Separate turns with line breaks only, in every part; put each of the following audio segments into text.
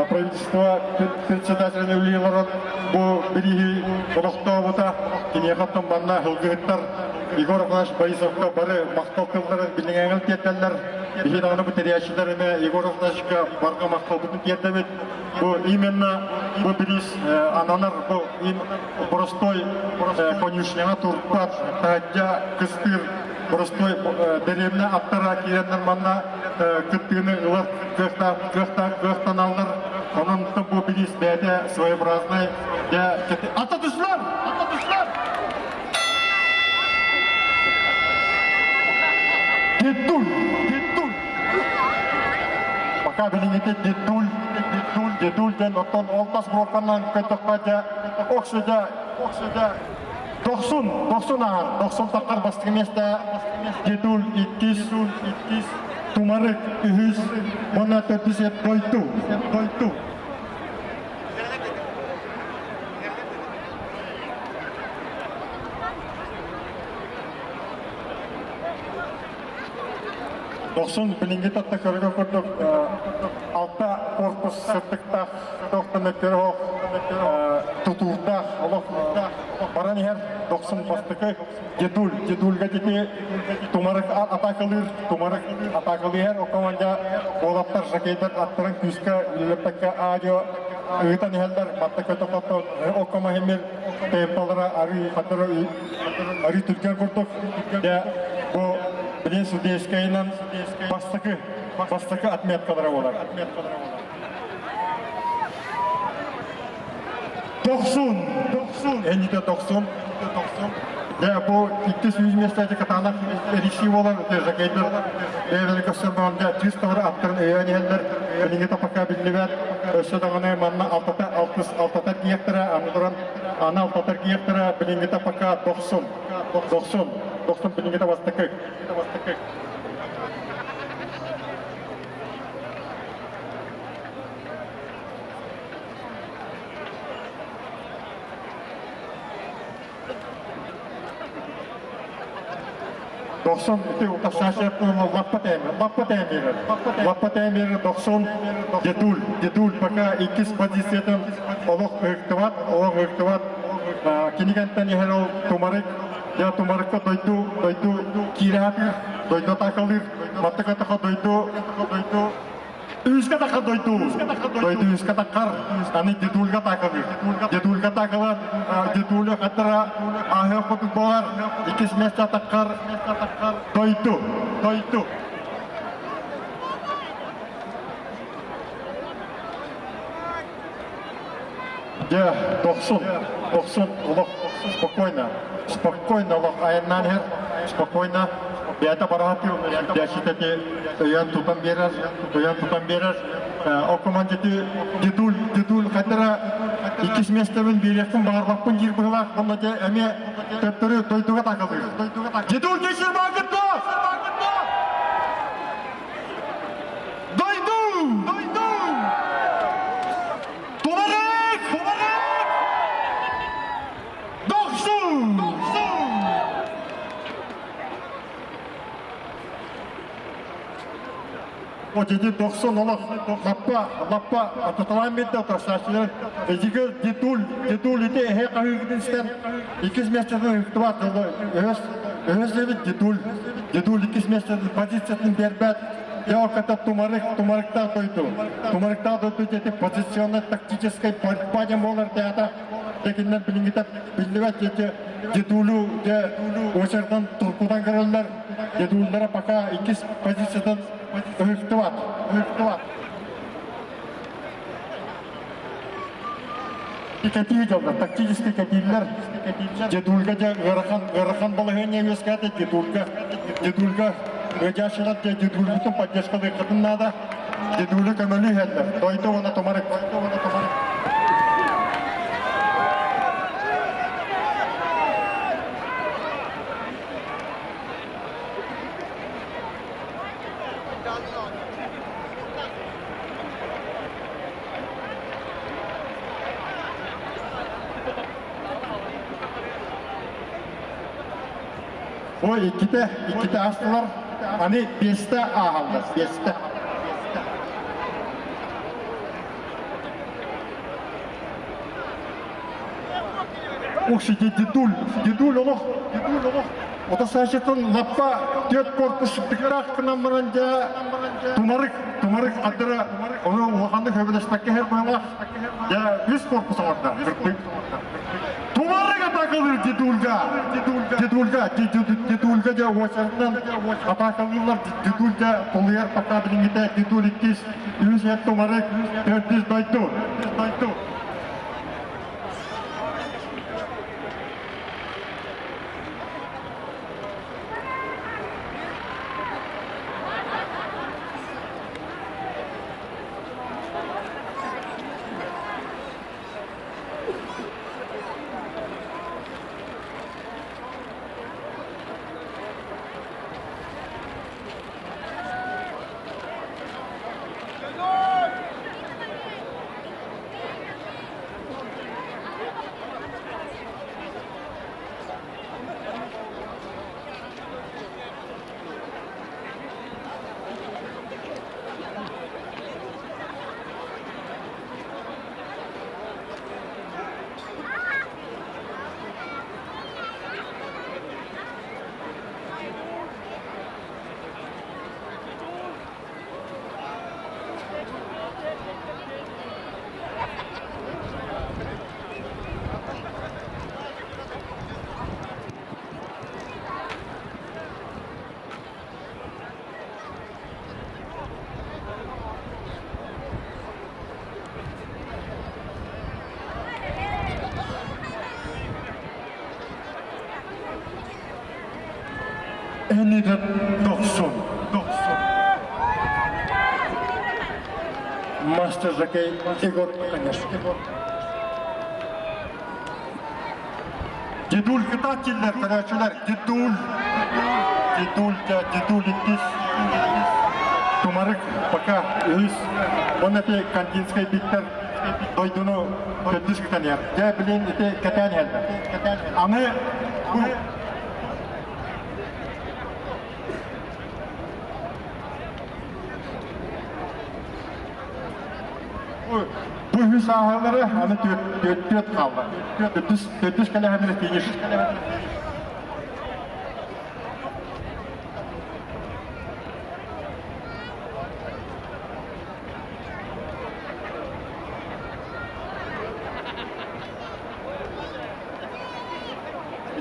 правительство председателин үлэлии олорон бу бирииһи олохтообута. Киниэхэ оттон манна һылгыһыттар Егор Афанасьевич Борисовка бары махтал тылларын билиҥээҥил тиэрдэллэр. Биһи даҕаны бу тэрийээччилэр эмэ Егор Афанасьевичка барҕа махталбытын тиэрдэбит. Бу именно бу бириис ананар бу боростой конюшняҕа турбат, таһырдьа кыстыыр боростой дэриэбинэ аттара киирэннэр манна кыттыыны ылар кыахтаналлар. Онон бу бириис бэйэтэ своеобразный Ата түслэр! Ата түслэр! Дедуль! Дедуль! Пока билиҥҥитэ Дедуль, Дедуль, Дедуль диэн оттон ол тас буорканан көтөххө дьэ охсудьа, охсудьа Дохсун, Дохсун аар, Дохсун таххар бастакы миэстэ Дедуль иккис, иккис, Тумарык үһүс, уонна төрдүс Дойду, Дойду. Дохсун билиҥҥи татта көргө курдук алта корпус сырдыктаах тохтон көрөх тутуурдаах олох баран иһэр дохсун бастакы дедуль дедульга дити тумарык атакалыыр тумарык атакалыыр о команда уолаттар жакейдар аттарын күүскэ үлэлэппэккэ аадио ыытан иһэллэр матта көтө окко маһимир темпалара арыы хатыры арыы түргэн курдук дьэ бу билин судейскайынан бастакы бастакы отметкалара буолар. Дохсун! Дохсун! Эннитэ дохсун! Дьэ, бу иккис үс миэстэти кытаанах эрийсии буолар, жакейдер бэйэлэрин көрсөн баран дьэ чыыс товары аттарын өйөөн иһэллэр, билиҥҥи пока биллибэт, өссө даҕаны манна алтата алтыс алтата диэхтэрэ, аны туран аны алтата диэхтэрэ, билиҥҥитэ пока дохсун, дохсун, дохсун билиҥҥитэ бастакы. Дохсун ити утарсааччы лаппа тэмир, лаппа тэмир, лаппа тэмир дохсун дедуль, дедуль пока иккис позициятын олох ыктыбат, олох ыктыбат. Кинигэнтэн иһэр ол тумарык, я тумарыкка дойду, дойду киирээпир, дойду атакалыыр, маттыка таха дойду, дойду Үскэ тахар дойду, дойду үскэ тахар, аны дедульга такалыр. Дедульга такалар, дедуля хаттара аһы хотук болар, иккис место тахар, дойду, дойду. Дьэ, дохсун, дохсун, олох спокойно, спокойно олох айаннаан иһэр, спокойно. Бэйэтэ бараатыы, сүрдээччитэ өйөөн тутан биэрэр, өйөөн тутан биэрэр. Ол командеты дедуль, дедуль хатара иккис миэстэбин биэриэхпин баҕарбаппын диир быһыылаах, онно дьэ эмиэ төттөрү дойдуга таакалыыр. Дедуль кешир баакытта! Дойду! Дойду! Тумарык! Тумарык! Дохсун! Дохсун! Вот иди дохсун олох лаппа лаппа ататалаан биэрдэ красавчилар эдигер дедуль дедуль ити эһэ хаһыыгытын истэн иккис местотын ыктыбат өһөс өһөс эбит дедуль дедуль иккис местотын позициятын бербэт Я тумарык, тумарыктаах дойду. Тумарыктаах дойду диэти позиционно-тактическай борьба диэн буолар театр. Декиннер билиҥҥитэ биллибэт диэки дедулю де очердан туркутан көрөллөр. Дедуллара пока иккис позициятын ыһыктыбат. Ыһыктыбат. Кэтии дьоллор, тактический кэтииллэр. Дедульга дьэ ыарахан, ыарахан балаһыанньа үөскээтэ дедульга. Дедульга ыадьааччылар дьэ дедульбутун поддержкалыаххытын наада. Дедуля көмөлүү иһэллэр. Дойду уонна тумарык. Ой, иккитэ, иккитэ астылар. Аны биэстэ ааһаллар, биэстэ. Уксити дедуль, дедуль олох, дедуль олох. Ота саачытын лаппа түөрт корпус сыттыктаах гынан баран дьэ тумарык, тумарык ардара ону улаханнык хөбүлэспэккэ иһэр быһалаах. Дьэ үс корпус оҥорда. Тумарык атаакалыыр дедульга. Дедульга, дедульга дьэ уочаратынан атаакалыыллар дедуль дьэ толуйар пока билиҥҥитэ дедуль иккис, үһүс эр тумарык, төрдүс дойду. Дойду. Энигит дохсун, дохсун. Мастер жокей Егор Конечно. Дедуль кытааччылар, көрөөччүлэр, дедуль, дедуль, дедуль иккис, Тумарык пока үһүс, уонна ити Кандинскай Виктор дойдуну төрдүс кытан иһэр. Дьэ, билин ити кэтээн иһэллэр. Аны бу Бу үһүс ааһалары аны түөрт хаалла. Төрдүс кэлэһэннэр финиш.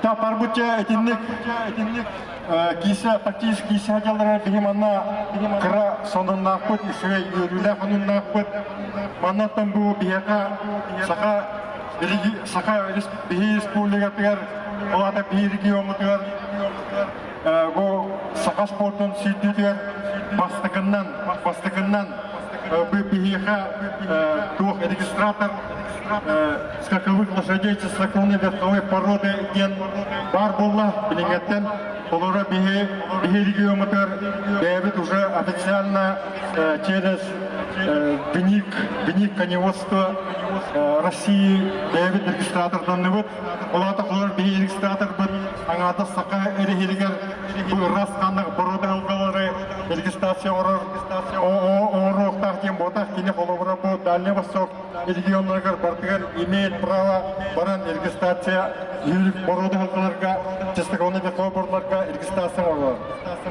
Итапарбытча итинник итинник киисэ тактический киисэ дьаллара биһи манна кыра сонуннаахпыт, үчүгэй үөрүүлээх сонуннаахпыт. Маннаттан бу биһиэхэ Саха Саха биһи республикатыгар, ол аата биһи региоммутугар бу саха спордун сүүрдүүтүгэр бастакыннан бастакыннан бу биһиэхэ туох регистратор скаковых лошадей чистокровной верховой породы диэн баар буолла билиҥҥэттэн олоро биһи биһи региоммутугар бэйэбит уже официально через ВНИК ВНИК коневодство России бэйэбит регистраторданныбыт ол аата холор биһи регистраторбыт аҥаата саха эриһиригэр бу ыраас ханнык боруода ылгалары регистрация оҥорор оҥоруохтаах диэн буотах кини холобура бу Дальний Восток регионнарыгар барытыгар имеет право баран регистрация боруода ылгаларга чистокровный верховой борларга регистрация оҥороллор.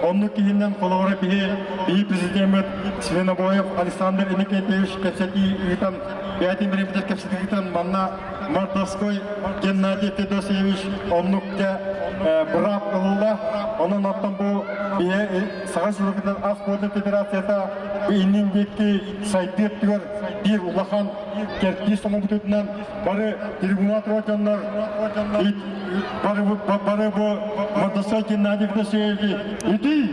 Оннук киһинэн холобура биһи биһи президеммит Свинобоев Александр Иннокентьевич кэпсэтии ыытан бэйэтин бириэмэтигэр кэпсэтии ыытан манна Мордовской Геннадий Федосеевич оннук дьэ быраап ылла. Онон оттон бу биһи Саха Республикатын Ас спордун федерацията бу иннин диэки сайдыы өттүгэр биир улахан кэрдиис оҥорбутунан бары трибуна турар дьоннор бары, бары бу Мордовской Геннадий Федосеевич итий,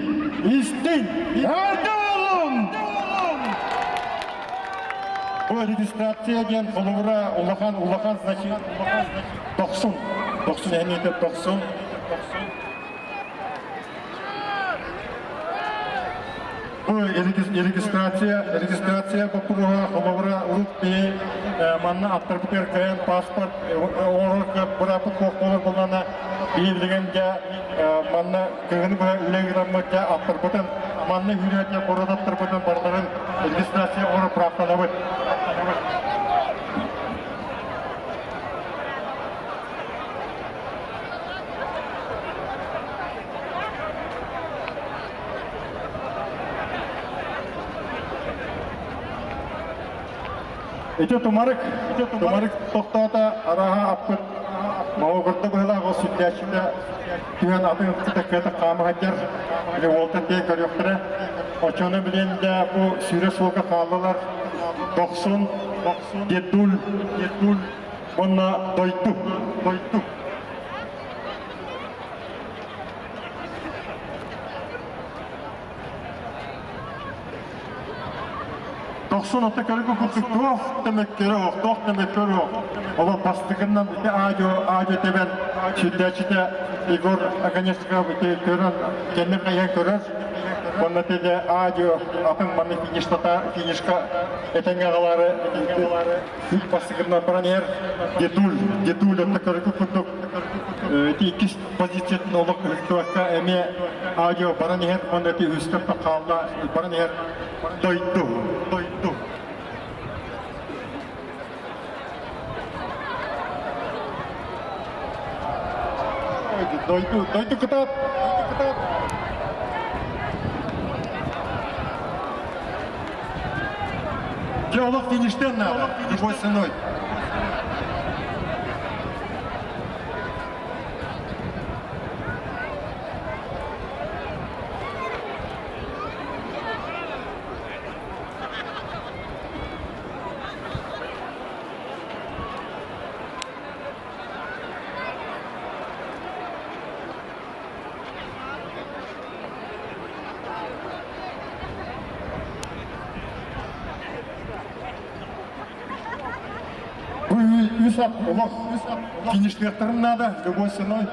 истин, эҕэрдэ буоллун! Бу регистрация диэн холобура улахан улахан значит дохсун дохсун эниэтэ дохсун Бу регистрация регистрация боппуруоһа холобура урут биһи манна аттарбытыгар кэлэн паспорт оҥорор бырааппыт суох буолар буоллаҕына биһи дьэ манна кыһыны быһа үлэ ыытаммыт дьэ аттарбытын манна үүрээччи куорат аттарбытын барыларын регистрация оҥорор Ити тумарык, тумарык тохтоото, арааһа аппыт Моҕогурда быһылаах ол сүрдээччитэ түһэн атын кытта хаама сылдьар. Или уолтан тиийэн көрүөхтэрэ. Оччону билэн да бу сүүрэ суолга хааллылар. Дохсун, Дедуль, Дедуль уонна Дойду, Дойду. Дохсун ата көргө курдук туох да мөккөрө суох, туох да мөккөрө суох. Олох бастакыннан ити аадьо аадьо тэбэн сүрдээччитэ Егор Оконешников ити көрөн кэннин хайыһан көрөр. Уонна теде аадьо атын манна фиништата финишка этэҥҥэ аҕалаары бастакыннан баран иһэр Дедуль, Дедуль ата көргө курдук ити иккис позициятын олох ыһыктыбакка эмиэ аадьо баран иһэр уонна ити үһүскэ хаалла баран иһэр дойду, дойду. Дойду, дойду кытаат, дойду кытаат. Дьэ, олох фиништен надо, любой ценой. Бу үс ат олох финишлыахтарын наада любой ценой.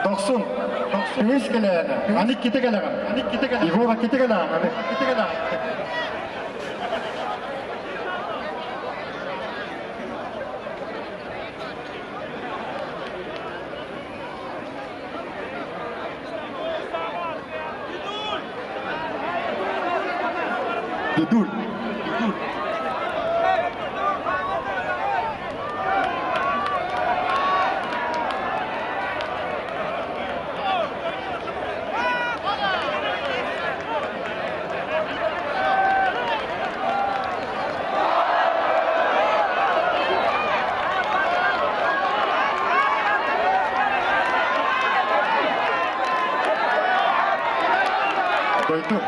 Дохсун, үһүс кэлээнэ, аны иккитэ кэлэҕин, аны иккитэ кэлэҕин, Егор иккитэ кэлэҕин, аны иккитэ кэлэҕин. Дедуль. Дойду.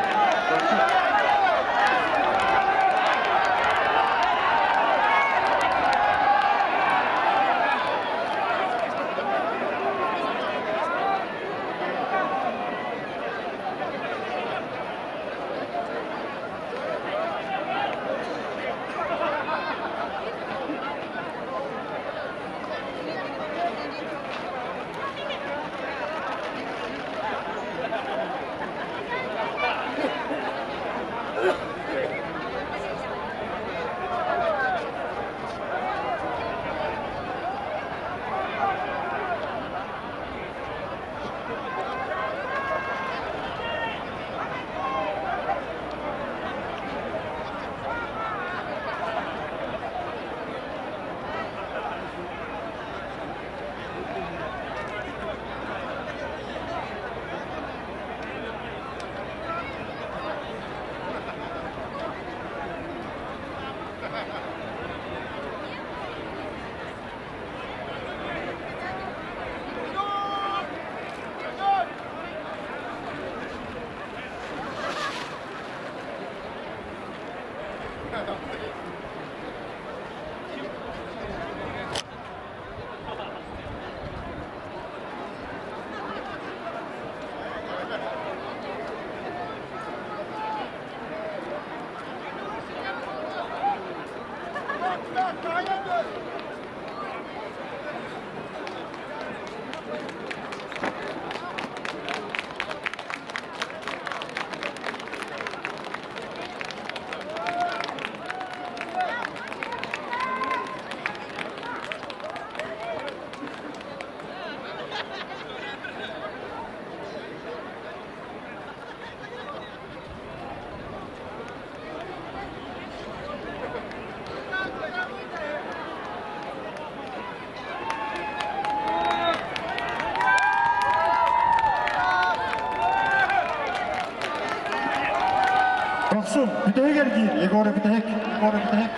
Дохсун, бүтэһик эргиир, Егор бүтэһик, Егор бүтэһик.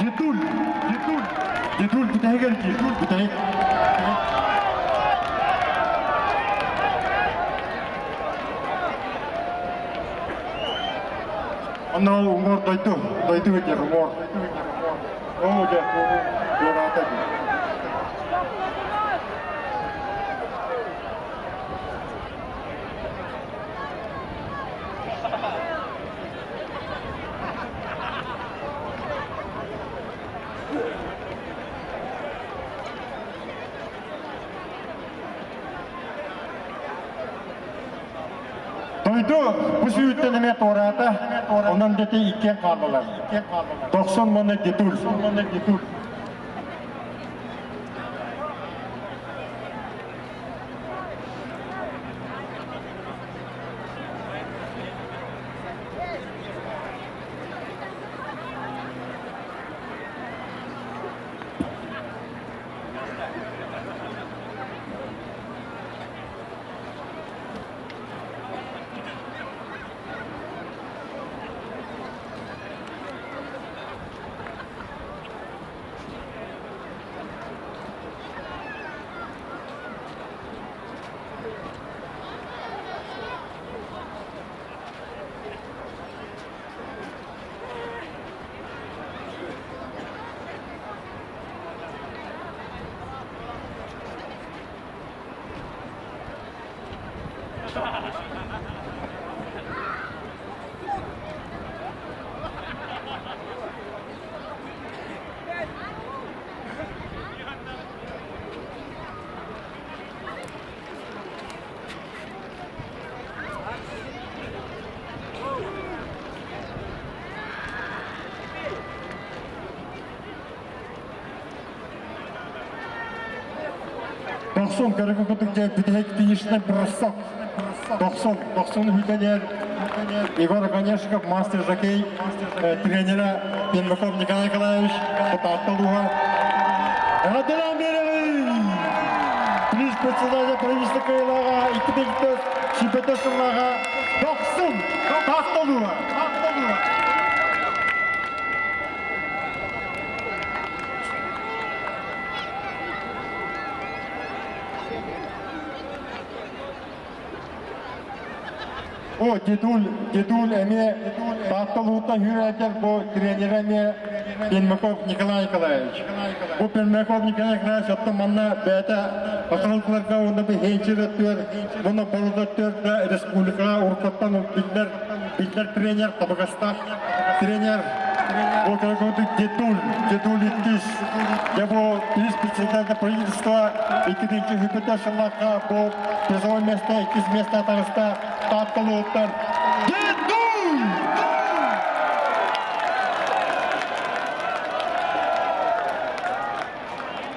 Дедуль, дедуль, дедуль бүтэһик эргиир, бүтэһик. Онно ол уҥуор дойду, дойду диир уҥуор. Оо дьэ, туораата дии. Дойду бу сүүртэн эмиэ туораата, онон дети иккиэн хааллылар. 90 уонна Дедуль. Дохсун көрүҥү кутук дьэ бүтэһик финишнай бросок. Дохсун, Дохсун үһүтэнэр Егор Оконешников, мастер жокей, тренера Пенмаков Николай Николаевич, Таатта улууһа. Эҕэрдэлээн биэрэбин! Приз председателя правительства кыайыылааҕа 2 сүүрбэтэ сыллааҕа Дохсун Таатта улууһа. Таатта улууһа. О, дедуль, дедуль эмиэ Таатта улууһуттан үүрээччэр бу тренерэ эмиэ Пермяков Николай Николаевич. Бу Пермяков Николай Николаевич оттон манна бэйэтэ Бакалыларга уонна бу Хенчир өттүгэр уонна Боруда өттүгэр республикаҕа уруккуттан биллэр биллэр тренер, табыгастаах тренер. Бу дедуль, дедуль иккис. Дьэ бу приз председателя правительства иккитинчи үһүкүтэ сыллаахха бу призовой место иккис место таҕыста Таатта улууһуттан Дедуль!